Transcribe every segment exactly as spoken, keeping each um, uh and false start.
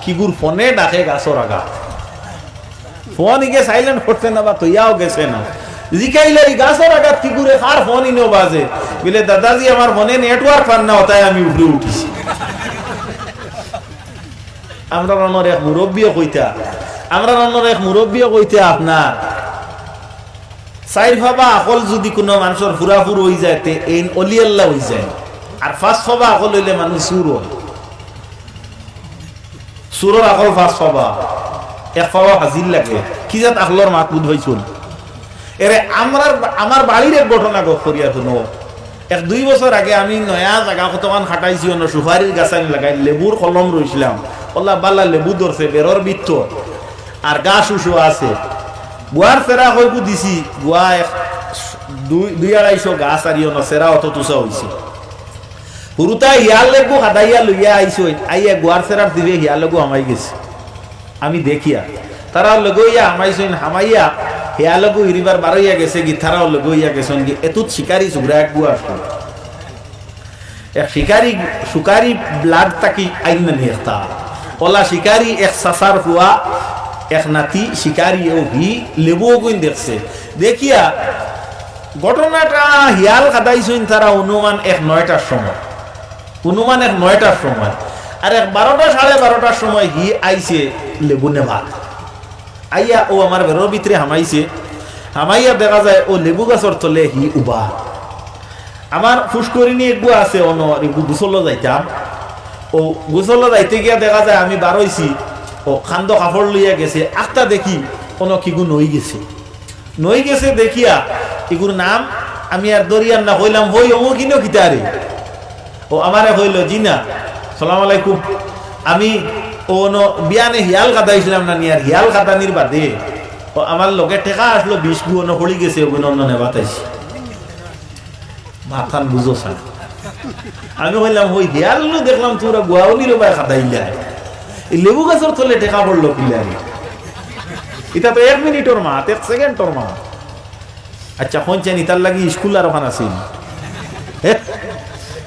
কিগুর ফোনে ডাকে গাছর আগাত। ফোন ইগে silent করছে না বা তৈয়াও গেছে না। জিকাইলে, "ই গাছর আগাত কিগুরে, কার ফোন ইনো বাজে?" বলে, "দাদাজি, আমার ফোনে network পার না, অতায় আমি উপরে উঠিছি।" আমরা অনর এক মুরব্বিয়ে কইতা, আমরা অনর এক মুরব্বিয়ে কইতা, আপনার চাইর ফাবা আকল যুদি কুনু মানষর ফুরাফুর অইযায়, তে এইন অলি আল্লাহ অইযায়। আর পাঁচ ফাবা আকল অইলে মানুষ চুর অয়। চুরর আকল পাঁচ ফাবা, এক ফাবা ফাজিল লাগে। কি জাত আকলর মাত বুঝ পাইছইন? এরে, আমরার, আমার বাড়ির এক ঘটনা গপ করিয়া হুনো। এক দুই বছর আগে আমি নয়া জাগা কতখান খাটাইছি, অনো সুপারির গাছ আনি লাগাই, লেবুর কলম রইছিলাম। অলা বালা লেবু ধরছে, বেরর ভিতর আর গাছ উঁচু আছে। গুয়ার চেরা কয়গু দিছি, গুয়া এক দুই, দুই আড়াইশো গাছ আর ইয়নো চেরা অত তুসা অইছে। হুরুতায় হিয়াল এগু খাদাইয়া লইয়া আইছইন, আইয়া গুয়ার চেরার দিবে হিয়াল এগু হামাই গেছে। আমি দেখিয়া, তারাও লগে অইয়া হামাইছইন, হামাইয়া হিয়াল এগু হিরিবার বারইয়া গেছে গি, তারাও লগে অইয়া গেছইন গি, এতুত শিকারি সুগরা এগু আসলো। এক শিকারি, সুকারি blood থাকি আইন নানি একটা। অলা শিকারি এক চাচার ফুয়া, এক নাতি শিকারি, অউ হি লেবু অগুইন দেখছে। দেখিয়া ঘটনাটা হিয়াল খাদাইছইন তারা অনুমান এক নয়টার সময়, অনুমান এক নয়টার সময়। আর এক বারোটা, সাড়ে বারোটার সময় হি আইছে লেবু নেবার। আইয়া অউ আমার বেরর ভিতরে হামাইছে, হামাইয়া দেখা যায় অউ লেবু গাছর তলে হি উবা। আমার ফুসকুরিনি এগু আছে, অনো এগু গোসলো যাইতাম। অউ গোসলো যাইতে গিয়া দেখা যায় আমি বারইছি, অউ কান্দো কাপড় লইয়া গেছে, আখতা দেখি অনো কিগু নই গেছে। নই গেছে দেখিয়া ইগুর নাম আমি আর ধরিয়ার না, কইলাম, "হই, অমুক ইনো কিতা রে?" অউ আমারে কইলো, "জি না, সালাম আলাইকুম।" আমি অনো বিয়ানে হিয়াল খাদাইছিলাম নানি, আর হিয়াল খাদানির বাদে অউ আমার লগে টেকা আসলো বিশগু, অনো পড়ি গেছে, অগুইন অনো নেবাত আইছি। মাতখান বুঝো চাই। আমি কইলাম, "হই, হিয়াল নু দেখলাম তুমরা গুয়াউলির বায় খাদাইলা, ই লেবু গাছর তলে টেকা পড়লো কিলা রে?" ইটা তো এক মিনিটর মাত, এক সেকেন্ডর মাত। আচ্ছা, কইনছেন ইতার লাগি স্কুল আর অখান আছে নি? হে?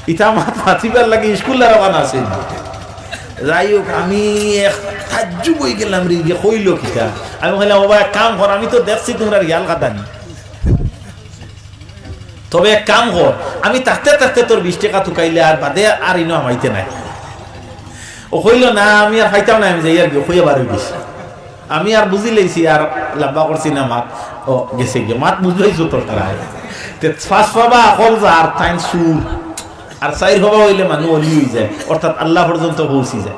ইতা মাত মাতিবার লাগি স্কুল আর অখান আছে নি? যাই হোক, আমি এক তাজ্জুব অইগেলাম রে, ইগে কইলো কিতা? আমি কইলাম, "ওবা, এক কাম কর, আমি তো দেখছি তুমরার হিয়াল খাদানি।" তবে এক কাম কর, আমি থাকতে থাকতে তোর বিশ টেকা তুকাইলে আর বাদে আর ইনো হামাইতে নায়। অউ কইলো, "না, আমি আর পাইতাম না, আমি যাইয়ার গি।" অউ কইয়া বারই গেছে। আমি আর বুঝিলাইছি, আর লম্বা করছি না মাত। অউ গেছে গি, মাত বুঝিলাইছো তো তারা। তে পাঁচ ফাবা আকল যার, তাইন চুর। আর চাইর ফাবা অইলে মানুষ অলি অইযায়, অর্থাৎ আল্লাহ পর্যন্ত পৌঁছি যায়।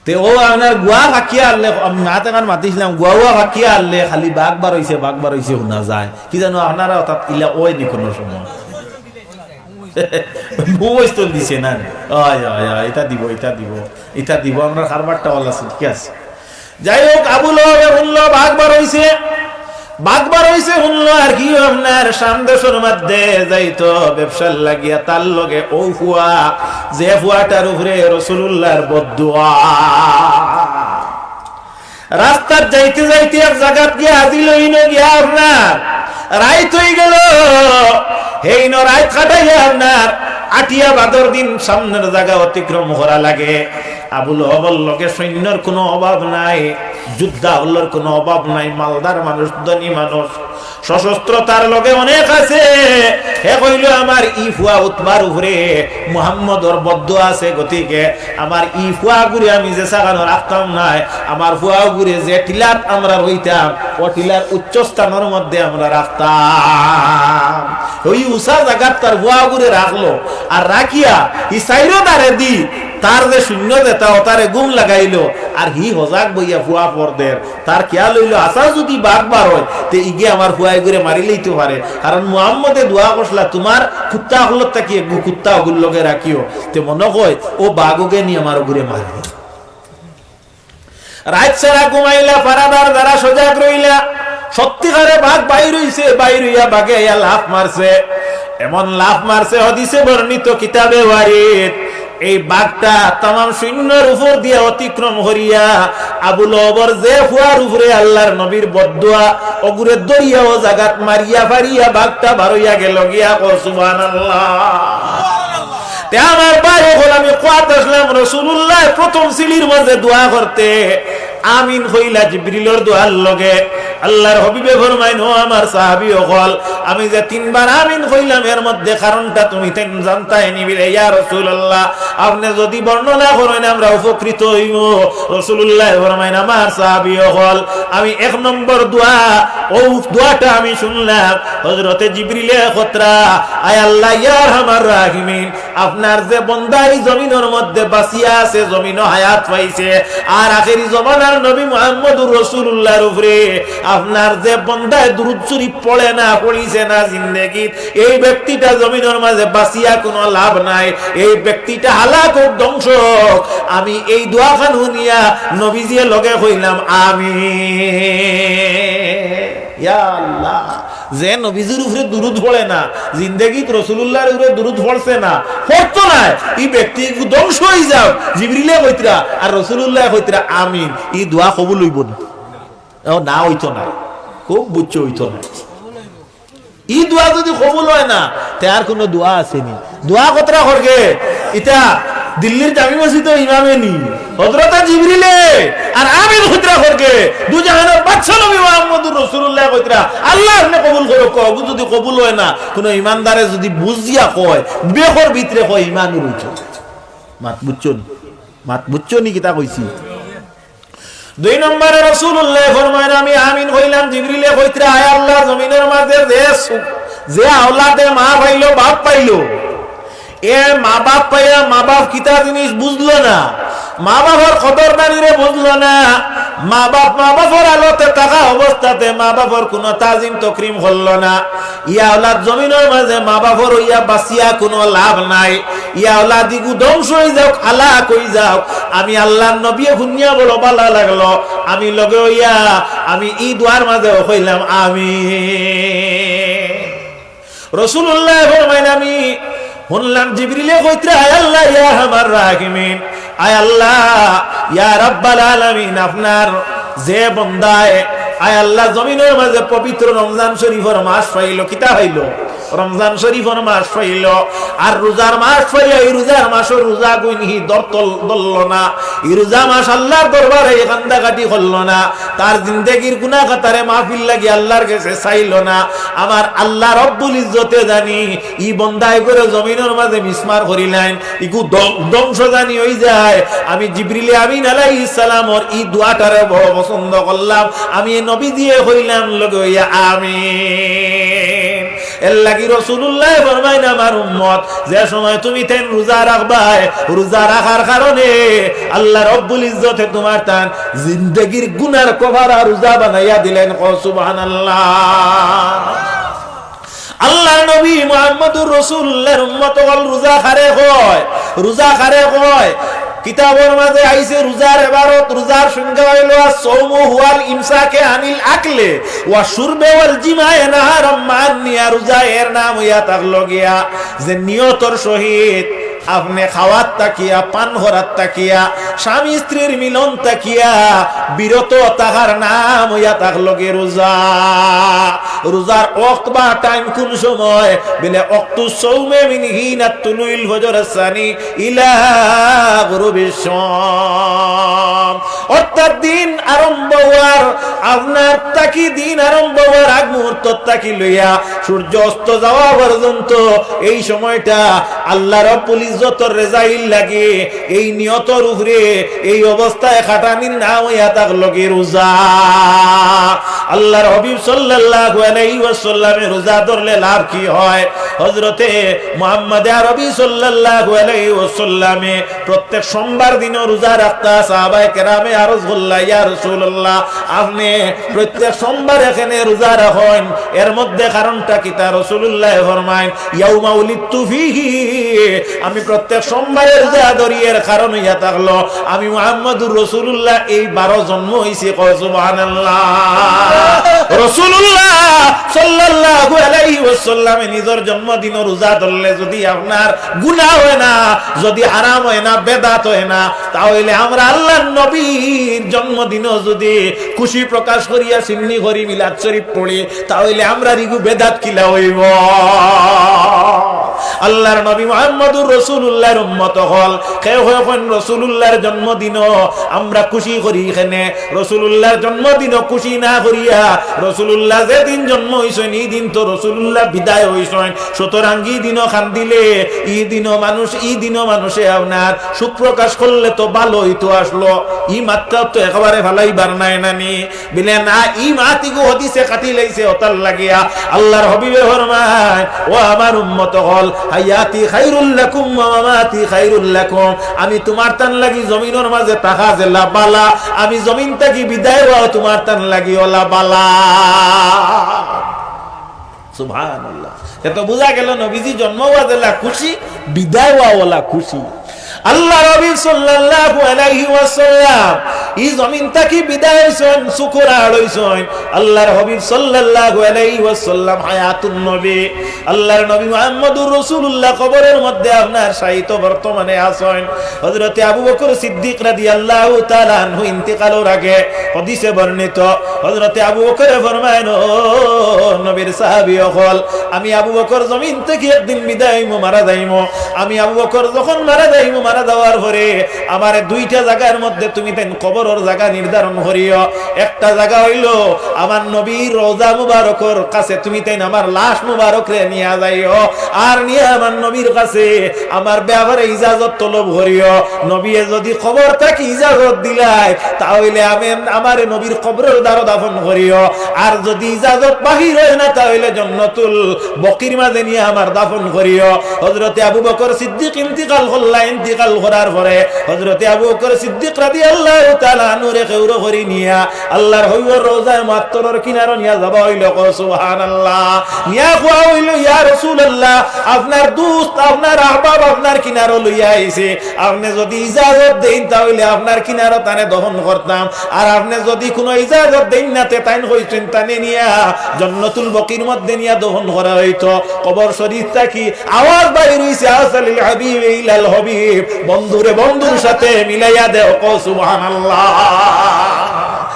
তে অউ আপনার গুয়া ফাকিয়া আনলে, আমি মাত এখান মাতিছিলাম, গুয়া গুয়া ফাকিয়া আনলে খালি বাঘ বারইছে, বাঘ বারইছে হুনা যায়। কি জানো আপনারা অর্থাৎ ইলা অয়নি কুনু সময়। বউ বস্তল দিছে না। অয়, অয়, অয়, ইতা দিব, ইতা দিব, ইতা দিব, আমরার কারবারটা অলা আছে, ঠিক আছে। যাই হোক, আবু লহবে হুনলো বাঘ বারইছে, বাঘ বারইছে হুনলো, আর কি আপনার শাম দেশর মধ্যে যাইতো ব্যবসার লাগিয়া, তার লগে অউ ফুয়া, যে ফুয়াটার উপরে রাসুলুল্লাহর বদদোয়া। রাস্তাত যাইতে যাইতে এক জাগাত গিয়া হাজির অইন গিয়া আপনার রাইত অইগেলো। হেইনো রাইত কাটাইয়া আপনার আটিয়া বাদর দিন সামনের জাগা অতিক্রম করা লাগে। আবু লহবর লগে সৈন্যর কুনু অভাব নাই, যোদ্ধা অকলর কুনু অভাব নাই, মালদার মানুষ, ধনী মানুষ, সশস্ত্র তার লগে অনেক আছে। হে কইলো, "আমার ই ফুয়া উতবার উপরে মুহাম্মদর বদদোয়া আছে, গতিকে আমার ই ফুয়াগুরে আমি যেছা খানো রাখতাম নায়, আমার ফুয়াগুরে যে টিলাত আমরা রইতাম, অউ টিলার উচ্চ স্থানর মধ্যে আমরা রাখতাম।" অউ উচা জাগাত তার ফুয়াগুরে রাখলো, আর রাখিয়া ই চাইরো ধারেদি তার যে সৈন্য যেতা, অতারে ঘুম লাগাইলো, আর হি হজাগ বইয়া ফুয়া পরদের। তার খিয়াল অইলো, আচ্ছা, যুদি বাঘ বারয়, তে ইগে আমার ফুয়াগুরে মারিলাইতো পারে। কারণ মুহাম্মদে দোয়া করছলা, "তুমার কুত্তা অকলর থাকি এগু কুত্তা অগুর লগে রাখিও।" তে মনো কয়, অউ বাঘ অগে নি আমার অগুরে মারে। রাইত সারা ঘুমাইলা, পারাদার যারা সজাগ রইলা, সত্যিকারে বাঘ বাইর অইছে, বাইর অইয়া বাঘে আইয়া লাফ মারছে। এমন লাফ মারছে, হাদিসে বর্ণিত কিতাবে ওয়ারিদ, এই বাঘটা তামাম সৈন্যর উপর দিয়া অতিক্রম করিয়া আবু লহবর যে ফুয়ার উপরে আল্লাহর নবীর বদদোয়া, অগুরে ধরিয়া অউ জাগাত মারিয়া ফারিয়া বাঘটা বারইয়া গেলো গিয়া। কও সুবহানাল্লাহ। তে আমার ভাই অকল, আমি কওয়াত আছলাম, রাসুলুল্লায় প্রথম সিঁড়ির মাঝে দোয়া করতে আমিন কইলা জিবরিলর দোয়ার লগে। আল্লার হাবিবে ফরমাইন, "ও আমার সাহাবী অকল, আমি যে তিনবার আমিন কইলাম, এর মধ্যে কারণটা তুমি তাইন জানতায় নি?" বলে, "ইয়া রাসুলুল্লাহ, আপনে যুদি বর্ণনা করইন, আমরা উপকৃত অইমু।" রাসুলুল্লায় ফরমাইন, "আমার সাহাবী অকল, আমি এক নম্বর দোয়া, অউ দোয়াটা আমি শুনলাম।" হজরতে জিবরিলে কইতরা, "আয় আল্লাহ, ইয়া আরহামার রাহিমিন, আপনার যে বন্দা ই জমিনর মধ্যে বাঁচিয়া আছে, জমিনো হায়াত পাইছে, আর আখেরি জমানার নবী মুহাম্মদুর রাসুলুল্লাহর উপরে আপনার যে বন্দায় দুরুদ শরিফ পড়ে না, পড়িছে না জিন্দেগিত, এই ব্যক্তিটা জমিনর মাঝে বাঁচিয়া কুনু লাভ নাই, এই ব্যক্তিটা হালাক অউক, ধ্বংস অউক।" আমি এই দোয়াখান হুনিয়া নবীজিয়ে লগে কইলাম, "আমিন।" ইয়া আল্লাহ, যে নবীজির উপরে দুরুদ পড়ে না, জিন্দেগিত রাসুলুল্লাহর উপরে দুরুদ পড়ছে না, পড়তো নায়, ই ব্যক্তি ধ্বংস অইযাউক। জিবরিলে কইতরা আর রাসুলুল্লায় কইতরা, "আমিন।" ই দোয়া কবুল অইবো নি? ও না, অইতো নায়। খুব বুঝছো, অইতো নায়। ই দোয়া যুদি কবুল অয় না, তে আর কুনু দোয়া আছে নি? দোয়া কতরা করগে? ইতা দিল্লির জামি মসজিদর ইমামে নি, হজরতে জিবরিলে, আর আমিন কতরা করগে? দুজাহানর বাদশা নবী মুহাম্মদুর রাসুলুল্লায় কইতরা, "আল্লাহ, আপনে কবুল করউক্কা।" অগু যুদি কবুল অয় না, কুনু ইমানদারে যুদি বুঝিয়া কয়, বেকর ভিতরে কয়, ইমান রইছে। মাত বুঝছো নি? মাত বুঝছো নি কিতা কইছি? দুই নম্বরে রাসুলুল্লায় ফরমাইন, আমি আমিন কইলাম, জিবরিলে কইতরা, "আয় আল্লাহ, জমিনর মাঝে যে সু-, যে আওলাদে মা পাইলো, বাপ পাইলো, এ মা বাপ পাইয়া মা বাপ কিতা জিনিস বুঝলো না, মা বাপর কদরদানিরে বুঝলো না, মা বাপ মা বাপর আলোতে থাকা অবস্থাতে মা বাপর কুনু তাজিম তকরিম করলো না, ই আওলাদ জমিনর মাঝে মা বাপর অইয়া বাঁচিয়া কুনু লাভ নাই। ই আওলাদ ইগু ধ্বংস অইযাউক, হালাক অইযাউক।" আমি আল্লার নবীয়ে হুনিয়া বড় ভালা লাগলো। আমি লগে অইয়া আমি ই দোয়ার মাঝেও কইলাম, "আমিন।" রাসুলুল্লায় ফরমাইন, আমি হুনলাম জিবরিলে কইতরা, "আয় আল্লাহ, ইয়া আরহামার রাহিমিন, আয় আল্লাহ, ইয়া রাব্বাল আলামিন, আপনার যে বন্দায়, আয় আল্লাহ, জমিনর মাঝে পবিত্র রমজান শরিফর মাস পাইলো।" কিতা পাইলো? রমজান শরিফর মাস পাইলো। আর রোজার মাস পাইয়া ই রোজার মাসর রোজা গুইন হি ধরতল-, ধরলো না। ই রোজা মাস আল্লার দরবারে ই কান্দাকাটি করলো না। তার জিন্দেগির গুনা খাতারে মাহফির লাগি আল্লার গেছে চাইলো না। আমার আল্লাহ রব্বুল ইজ্জতে জানি ই বন্দা ইগরে জমিনর মাঝে মিসমার করিলাইন, ইগু ধ্বং-, ধ্বংস জানি অইযায়। আমি জিবরিলে আমিন আলাইহিস সালামর ই দোয়াটারে বড় পছন্দ করলাম। আমি নবীজিয়ে কইলাম লগে অইয়া, "আমিন।" এরলাগি রাসুলুল্লায় ফরমাইন, আমার উম্মত, যে সময় তুমি তাইন রোজা রাখবায়, রোজা রাখার কারণে আল্লাহ রব্বুল ইজ্জতে তুমার তান জিন্দেগির গুনার কফারা রোজা বানাইয়া দিলাইন। কও সুবহানাল্লাহ। আল্লার নবী মুহাম্মদুর রাসুলুল্লাহর উম্মত অকল, রোজা কারে কয়? রোজা কারে কয়? কিতাবর মাঝে আইছে রোজার এবারত, রোজার সংজ্ঞা অইলো, "আস-সাওমু হুয়াল ইমসাকে আনিল আকলে ওয়া শুরবে ওয়াল জিমায়ে নাহারাম মা'আন নিয়া।" রোজা এর নাম অইয়া থাকলো গিয়া যে নিয়তর সহিত আপনে খাওয়াত থাকিয়া, পান করাত থাকিয়া, স্বামী স্ত্রীর মিলন থাকিয়া বিরত থাকার নাম অইয়া থাকলো গি রোজা। রোজার ওয়াক্ত বা টাইম কুন সময়? বলে, "ওয়াক্তু সৌমে মিন হিনা তুলুইল ফজর সানি ইলা গুরুবিশ শামস।" অর্থাৎ দিন আরম্ভ অওয়ার, আপনার থাকি দিন আরম্ভ অওয়ার আগ মুহূর্ত থাকি লইয়া সূর্য অস্ত যাওয়া পর্যন্ত এই সময়টা আল্লাহ রব্বুল ইজ্জতর রেজাইর লাগি এই নিয়তর উপরে এই অবস্থায় খাটানির নাম অইয়া থাকলো গি রোজা। আল্লাহর হাবিব সাল্লাল্লাহু আলাইহি ওয়াসাল্লামে রোজা ধরলে লাভ কি হয়? হযরতে মুহাম্মদে আরবি সাল্লাল্লাহু আলাইহি ওয়াসাল্লামে প্রত্যেক সোমবার দিনও রোজা রাখতা। সাহাবায়ে কেরামে আরজ করলা, "ইয়া রাসূলুল্লাহ, আপনে প্রত্যেক সোমবারে কেনে রোজা রাখইন, এর মধ্যে কারণটা কিতা?" রাসূলুল্লায় ফরমাইন, "ইয়াউমা উলিদতু ফীহি, আমি প্রত্যেক সোমবারে রোজা ধরি, এর কারণ অইয়া থাকলো আমি মুহাম্মদুর রাসূলুল্লাহ এই বারো জন্ম অইছি।" কও সুবহানাল্লাহ। রাসূলুল্লাহ সাল্লাল্লাহু আলাইহি ওয়াসাল্লামে নিজর জন্মদিনও রোজা ধরলে যদি আপনার গুনাহ হয় না, যদি হারাম হয় না, বেদাত হয় না, তা অইলে আমরা আল্লাহর নবীর জন্মদিনও যদি খুশি প্রকাশ করিয়া সিন্নি করি, মিলাদ শরীফ পড়ি, তা অইলে আমরার ইগু বেদাত কিলা অইবো? আল্লাহর নবী মুহাম্মদুর রাসূলুল্লাহর উম্মত অকল, কেউ কেউ কইন রাসূলুল্লাহর জন্মদিনও আমরা খুশি করি, কেনে রাসূলুল্লাহর জন্মদিনও খুশি না করিয়া রাসূলুল্লাহ যেদিন জন্ম অইছইন, ই দিন তো রাসূলুল্লাহ বিদায় অইছইন, সুতরাং ই দিনও কান্দিলে, ই দিনও মানুষ, ই দিনও মানুষে আপনার শোক প্রকাশ করলে তো ভালো অইতো আছলো, ই মাতটা তো একেবারে ফালাইবার নায় নানি। বিলে না, ই মাত ইগু হাদিসে কাটিলাইছে, অতার লাগিয়া আল্লাহর হাবিবে ফরমাইন, "ও আমার উম্মত অকল, হায়াতি খায়রুল লাকুম ওয়া মামাতি খায়রুল লাকুম, আমি তুমার তান লাগি জমিনর মাঝে থাকা যেলা বালা, আমি জমিন থাকি বিদায় অওয়াও তুমার তান লাগি অলা বালা।" সুবহানাল্লাহ। তে তো বুঝা গেল নবীজি জন্ম অওয়া যেলা খুশি, বিদায় অওয়া অলা খুশি। আল্লাহর হাবিব সাল্লাল্লাহু আলাইহি ওয়াসাল্লাম ই জমিন থাকি বিদায় অইছইন, সুখর আড় অইছইন। আল্লাহর হাবিব সাল্লাল্লাহু আলাইহি ওয়াসাল্লাম হায়াতুন নবী, আল্লাহর নবী মুহাম্মদুর রাসূলুল্লাহ কবরর মধ্যে আপনার শায়িত বর্তমানে আছইন। হযরতে আবু বকর সিদ্দিক রাদিয়াল্লাহু তাআলা আনহু ইন্তিকালর আগে হাদিসে বর্ণিত, হযরতে আবু বকরে ফরমাইন, "ও নবীর সাহাবী অকল, আমি আবু বকর জমিন থাকি একদিন বিদায় অইমু, মারা যাইমু। আমি আবু বকর যখন মারা যাইমু, মারা যাওয়ার পরে আমারে দুইটা জাগার মধ্যে তুমি তাইন কবরর জাগা নির্ধারণ করিও। একটা জাগা অইলো আমার নবীর রওজা মুবারকর কাছে তুমি তাইন আমার লাশ মুবারকরে নিয়া যাইও, আর নিয়া আমার নবীর কাছে আমার ব্যাপারে ইজাজত তলব করিও। নবীয়ে যদি কবর থাকি ইজাজত দিলাইন, তা অইলে আমি, আমারে নবীর কবরর দ্বারো দাফন করিও, আর যদি ইজাজত বাহির অয় না, তা অইলে জন্নতুল বকির মাঝে নিয়া আমার দাফন করিও।" হযরতে আবু বকর সিদ্দিক ইন্তিকাল করলা, ইন্তিকাল করার পরে হযরতে আবু বকর সিদ্দিক রাদিয়াল্লাহু তাআলা আনহুরে কেউরো করি নিয়া আল্লাহর হাবিবর রওজায়ে মুআত্তরর কিনারো নিয়া যাওয়া অইলো, কও সুবহানাল্লাহ। নিয়া কওয়া অইলো, "ইয়া রাসূলুল্লাহ, আপনার দোস্ত, আপনার আহবাব আপনার কিনারো লইয়া আইছে, আপনে যদি ইজাজত দেইন, তা অইলে আপনার কিনারো তানে দফন করতাম, আর আপনে যদি কুনু ইজাজত দেইন না, তে তাইন কইছইন তানে নিয়া জন্নতুল বকির মধ্যে নিয়া দফন করা অইতো।" কবর শরীফ থাকি আওয়াজ বাইর অইছে, "আসালিল হাবিব ইলাল হাবিব, বন্ধুরে বন্ধুর সাথে মিলাইয়া দেও।" কও সুবহানাল্লাহ,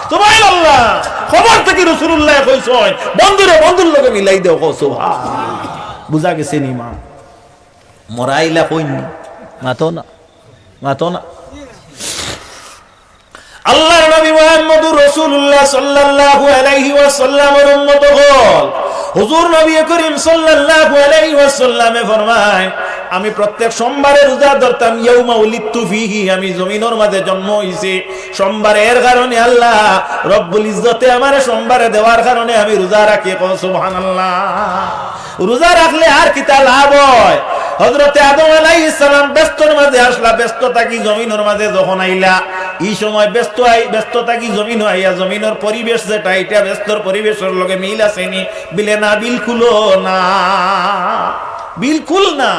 সুবহানাল্লাহ। কবর থাকি রাসূলুল্লায় কইছইন, "বন্ধুরে বন্ধুর লগে মিলাই দেও।" কও সুবহানাল্লাহ। বুঝা গেছে নি মা? মরা ইলা কইন নি? মাতো না, মাতো না। আল্লাহর নবী মুহাম্মদুর রাসূলুল্লাহ সাল্লাল্লাহু আলাইহি ওয়াসাল্লামর উম্মত অকল, হুজুর নবী করিম সাল্লাল্লাহু আলাইহি ওয়াসাল্লামে ফরমাইন, "আমি প্রত্যেক সোমবারে রোজা ধরতাম, ইয়াউমা উলিদতু ফিহি, আমি জমিনর মাঝে জন্ম অইছি সোমবারে, এর কারণে আল্লাহ রব্বুল ইজ্জতে আমারে সোমবারে দেওয়ার কারণে আমি রোজা রাখি।" কও সুবহানাল্লাহ। রোজা রাখলে আর কিতা লাভ অয়? হযরতে আদম আলাইহিস সালাম বেহেস্তর মাঝে আছলা, বেহেস্ত থাকি জমিনর মাঝে যখন আইলা, ই সময় বেহেস্ত আই-, বেহেস্ত থাকি জমিনো আইয়া জমিনর পরিবেশ যেটা, ইটা বেহেস্তর পরিবেশর লগে মিল আছে নি? বিলে না, বিলকুলও না, বিলকুল না।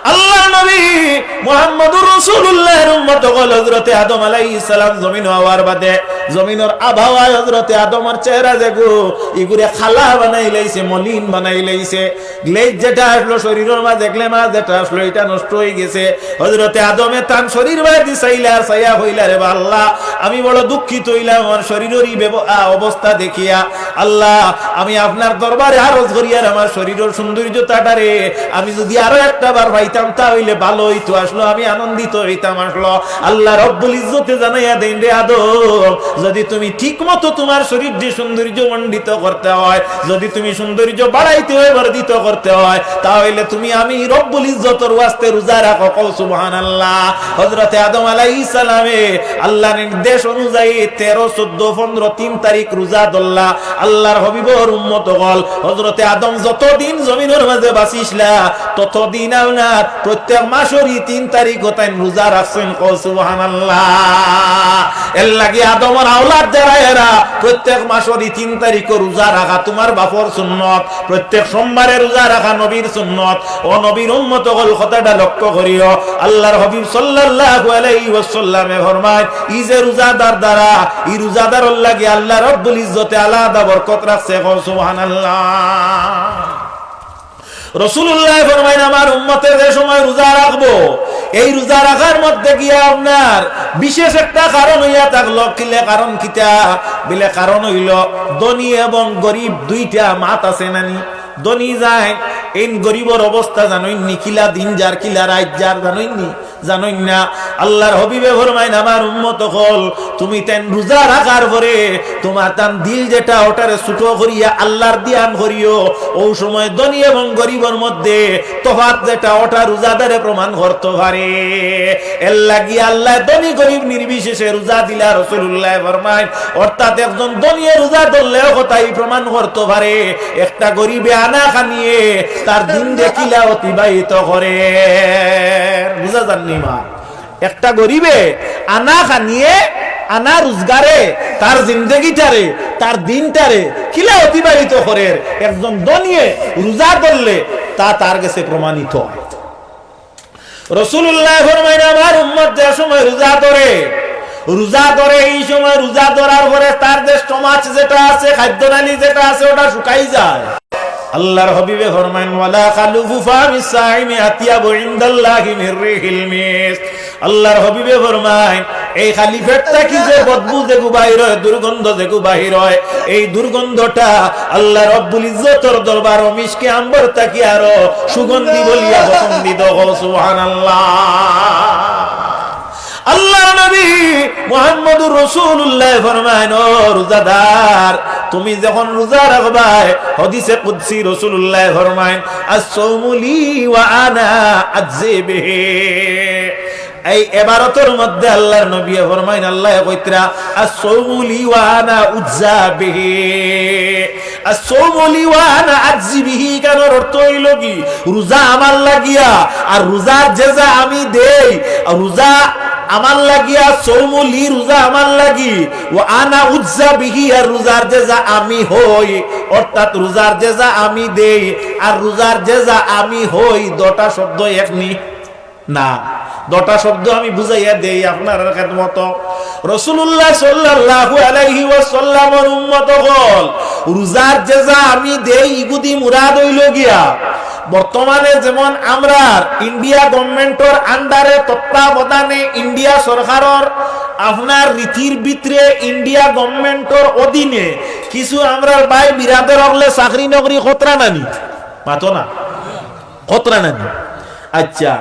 আল্লাহর নবী মুহাম্মদুর রাসূলুল্লাহর উম্মত অকল, হযরতে আদম আলাইহিস সালাম জমিনো আওয়ার বাদে জমিনর আবহাওয়ায় হযরতে আদমর চেহারা যেগু, ইগুরে কালা বানাইলাইছে, মলিন বানাইলাইছে। গ্লেজ যেটা আছলো শরীরর মাঝে, গ্ল্যামার যেটা আছলো, ইটা নষ্ট অইগেছে। হযরতে আদমে তান শরীর বায়দি চাইলা, চাইয়া কইলা, "রে বা আল্লাহ, আমি বড় দুঃখিত অইলাম আমার শরীরর ই ব্যব-, আ, অবস্থা দেখিয়া। আল্লাহ, আমি আপনার দরবারে আরজ করি, আর আমার শরীরর সৌন্দর্যতাটারে আমি যদি আরো একটা বার পাইতাম, তা অইলে ভালো অইতো। আছলো আমি আনন্দিত অইতাম আছলো।" আল্লাহ রব্বুল ইজ্জতে জানাইয়া দেইন, "রে আদম, যদি তুমি ঠিক মতো তুমার শরীররে সৌন্দর্যমণ্ডিত করতে অয়, যদি তুমি সৌন্দর্য বাড়াইতে অয়, বর্ধিত করতে অয়, তা অইলে তুমি আমি রব্বুল ইজ্জতর ওয়াস্তে রোজা রাখো।" কও সুবহানাল্লাহ। হযরতে আদম আলাইহিস সালামে আল্লাহর নির্দেশ অনুযায়ী তেরো, চৌদ্দ, পনরো, তিন তারিখ রোজা ধরলা। আল্লাহর হাবিবর উম্মত অকল, হযরতে আদম যতদিন জমিনর মাঝে বাঁচিছলা, ততদিন আপনার প্রত্যেক মাসর ই তিন তারিখো তাইন রোজা রাখছইন। কও সুবহানাল্লাহ। এর লাগি আদমর আওলাদ যারা, এরা প্রত্যেক মাসর ই তিন তারিখো রোজা রাখা তুমার বাপর সুন্নত, প্রত্যেক সোমবারে রোজা রাখা নবীর সুন্নত। ও নবীর উম্মত অকল, কথাটা লক্ষ্য করিও। আল্লাহর হাবিব সাল্লাল্লাহু আলাইহি ওয়াসাল্লামে ফরমাইন, ই যে রোজাদার যারা, ই রোজাদারর লাগি আল্লাহ রব্বুল ইজ্জতে আলাদা বরকত রাখছে। কও সুবহানাল্লাহ। রাসূলুল্লাহ ফরমাইন, আমার উম্মতে যে সময় রোজা রাখবো, এই রোজা রাখার মধ্যে গিয়া আপনার বিশেষ একটা কারণ অইয়া থাকলো। কিলে কারণ কিতা? বিলে কারণ অইলো, ধনী এবং গরিব দুইটা মাত আছে না নি? ধনী যায়, এইন গরিবর অবস্থা জানইন নি? কিলা দিন যার, কিলা রাইত যার জানইন নি? জানইন না। আল্লার হাবিবে ফরমাইন, "আমার উম্মত অকল, তুমি তাইন রোজা রাখার পরে তুমার তান দিল যেটা, ওটারে ছোট করিয়া আল্লার ধিয়ান করিও।" অউ সময় ধনী এবং গরিবর মধ্যে তফাত যেটা, ওটা রোজাদারে প্রমাণ করতো পারে। এরলাগি আল্লায় ধনী গরিব নির্বিশেষে রোজা দিলা, রাসুলুল্লায় ফরমাইন। অর্থাৎ একজন ধনীয়ে রোজা ধরলেও কথাই প্রমাণ করতো পারে, একটা গরিবে আনা খানিয়ে তার দিন দেখিলা অতিবাহিত করে। বুঝা যার নি মা? একটা গরিবে আনা খানিয়ে, আনা রোজগারে তার জিন্দেগিটারে, তার দিনটারে কিলা অতিবাহিত করের, একজন ধনীয়ে রোজা ধরলে তা তার গেছে প্রমাণিত অয়। রাসুলুল্লায় ফরমাইন, "আমার উম্মত যে সময় রোজা ধরে, রোজা ধরে, এই সময় রোজা ধরার পরে তার যে স্টমাচ যেটা আছে, খাদ্যনালী যেটা আছে, ওটা শুকাই যায়।" আল্লার হাবিবে ফরমাইন, "ওয়ালা খালুফু ফামিস সাইমি আতিয়াবু ইনদাল্লাহি মির রিহিল মিস্ক।" আল্লার হাবিবে ফরমাইন, এই খালি পেট থাকি যে বদবু যেগু বাহির অয়, দুর্গন্ধ যেগু বাহির অয়, এই দুর্গন্ধটা আল্লা রব্বুল ইজ্জতর দরবারো মিশকে আম্বর থাকি আরো সুগন্ধি বলিয়া পছন্দিত। কও সুবহানাল্লাহ। আল্লার নবী মুহাম্মদুর রাসুলুল্লায় ফরমাইন, "ও রোজাদার, তুমি যখন রোজা রাখবায়," হাদিসে কুদসি রাসুলুল্লায় ফরমাইন, "আস-সাওমু লি ওয়া আনা আজজি বিহি।" এই এবারতর মধ্যে আল্লার নবীয়ে ফরমাইন, আল্লায় কইতরা, "আস-সাওমু লি ওয়া আনা উজজা বিহি।" "আস-সাওমু লি ওয়া আনা আজজি বিহি" ইখানর অর্থ অইলো কি, রোজা আমার লাগিয়া, আর রোজার যেযা আমি দেই, আর রোজা আমার লাগিয়া, "সাওমু লি", রোজা আমার লাগি, "ওয়া আনা উজজা বিহি", আর রোজার যেযা আমি হই, অর্থাৎ রোজার যেযা আমি দেই, আর রোজার যেযা আমি হই, দুটা শব্দ এক নি? না, দুটা শব্দ আমি বুঝাইয়া দেই আপনারার খেদমতো। রাসুলুল্লাহ সাল্লাল্লাহু আলাইহি ওয়াসাল্লামর উম্মত অকল, রোজার যেযা আমি দেই, ইগুদি মুরাদ অইলো গিয়া, বর্তমানে যেমন আমরার ইন্ডিয়া গভর্নমেন্টর আন্ডারে, তত্ত্বাবধানে, ইন্ডিয়া সরকারর আপনার রীতির ভিতরে ইন্ডিয়া গভর্নমেন্টর অধীনে কিছু আমরার ভাই বিরাদর অকলে চাকরি নকরি করতরা না নি? মাতো না। করতরা না নি? আচ্ছা,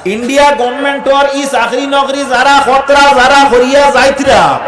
ইন্ডিয়া গভর্নমেন্টর ই চাকরি নকরি যারা করতরা, যারা করিয়া যাইতরা,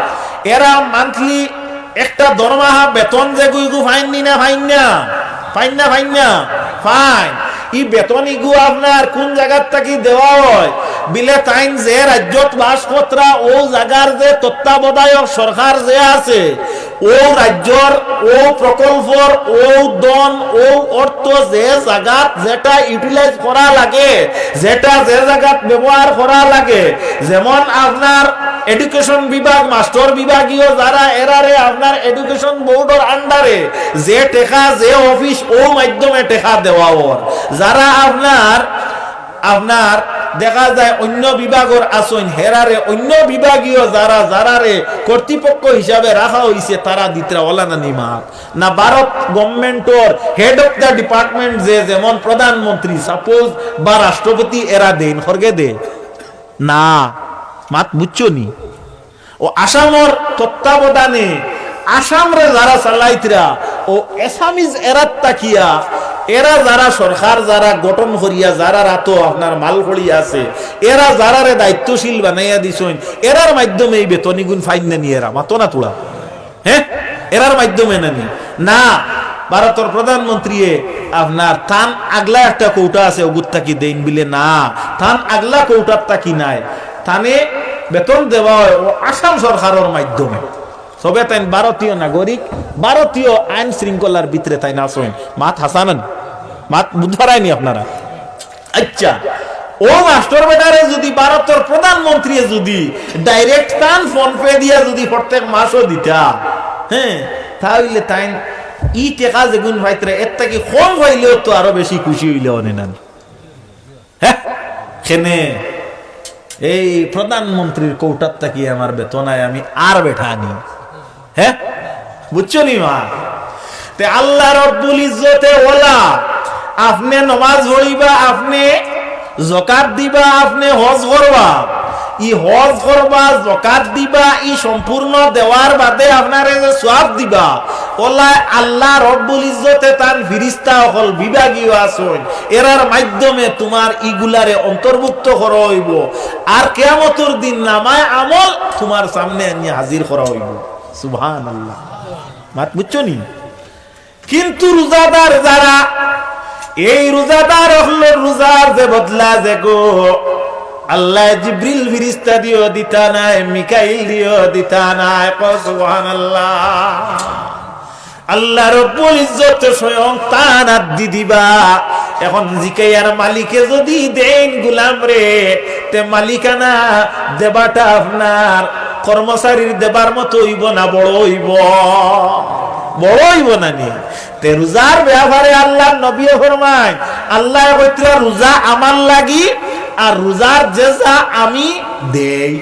এরা মান্থলি একটা দরমাহা বেতন যেগু ইগু পাইন নি না, পাইন না? পাইন না, পাইন না? পাইন। ই বেতন ইগু আপনার কুন জাগাত থাকি দেওয়া অয়? বিলে তাইন যে রাজ্যত বাস করতরা, অউ জাগার যে তত্ত্বাবধায়ক সরকার যে আছে, অউ রাজ্যর, অউ প্রকল্পর, অউ ধন, অউ অর্থ যে জাগাত যেটা ইউটিলাইজ করা লাগে, যেটা যে জাগাত ব্যবহার করা লাগে, যেমন আপনার এডুকেশন বিভাগ, মাস্টর বিভাগীয় যারা, এরারে আপনার এডুকেশন বোর্ডর আন্ডারে যে টেকা, যে অফিস, অউ মাধ্যমে টেকা দেওয়া অর। যারা আপনার আপনার দেখা যায় অইন্য বিভাগর আছইন, হেরারে অইন্য বিভাগীয় যারা, যারারে কর্তৃপক্ষ হিসাবে রাখা অইছে, তারা দিতরা, অলা না নি মাত? না, ভারত গভর্নমেন্টর head of the department যে, যেমন প্রধানমন্ত্রী, সাপোজ, বা রাষ্ট্রপতি, এরা দেইন, খরগে দে? না, মাত বুঝছো নি? অউ আসামর তত্ত্বাবধানে আসামরে যারা চালাইতরা, অউ Assamese এরাত থাকিয়া, এরা যারা সরকার যারা গঠন করিয়া, যারার আতো আপনার মাল কড়ি আছে, এরা যারারে দায়িত্বশীল বানাইয়া দিছইন, এরার মাধ্যমে ই বেতন ইগুন পাইন না নি এরা? মাতো না তুরা? হে? এরার মাধ্যমে না নি? না, ভারতর প্রধানমন্ত্রীয়ে আপনার তান আগলা একটা কোটা আছে, অগুত থাকি দেইন বিলে না, তান আগলা কোটাত থাকি নায়, তানে বেতন দেওয়া অয় অউ আসাম সরকারর মাধ্যমে। তবে তাইন ভারতীয় নাগরিক, ভারতীয় আইন শৃঙ্খলার ভিতরে তাইন আছইন। মাত হাছা না নি? মাত বুঝ পারায় নি আপনারা? আচ্ছা, অউ মাস্টর বেটারে যুদি ভারতর প্রধানমন্ত্রীয়ে যুদি direct তান PhonePe দিয়া যুদি প্রত্যেক মাসও দিতা, হে, তা অইলে তাইন ই টেকা যেগুন পাইতরা, এর থাকি কম পাইলেও তো আরো বেশি খুশি অইলা অনে না নি? হে? কেনে? এই প্রধানমন্ত্রীর কোটাত থাকি আমার বেতন আয়, আমি আর বেটা আনি। হে? বুঝছো নি মা? তে আল্লা রব্বুল ইজ্জতে অলা, আপনে নমাজ পড়িবা, আপনে জকাত দিবা, আপনে হজ করবা, ই হজ করবা, জকাত দিবা, ই সম্পূর্ণ দেওয়ার বাদে আপনারে যে সওয়াব দিবা, অলায় আল্লাহ রব্বুল ইজ্জতে তান ফিরিস্তা অকল বিভাগীয় আছইন, এরার মাধ্যমে তুমার ইগুলারে অন্তর্ভুক্ত করা অইবো। আর কিয়ামতর দিন নামায় আমল তুমার সামনে আনিয়া হাজির করা অইবো। সুবহানাল্লাহ। মাত বুঝছো নি? কিন্তু রোজাদার যারা, এই রোজাদার অকলর রোজার যে বদলা যে গো, আল্লায় জিব্রিল ফিরিস্তা দিও দিতা নায়, মিকাইল দিও দিতা নায়। কও সুবহানাল্লাহ। আল্লাহ রব্বুল ইজ্জতে স্বয়ং তান আত দি দিবা। এখন জিকাইয়ার মালিকে যদি দেইন গুলামরে, তে মালিকানা দেবাটা আপনার কর্মচারীর দেবার মতো অইবো না বড় অইবো? বড় অইবো না নি? তে রোজার ব্যাপারে আল্লাহর নবীয়ে ফরমাইন, আল্লায় কইতরা রোজা আমার লাগি, আর রোজার যেযা আমি দেই।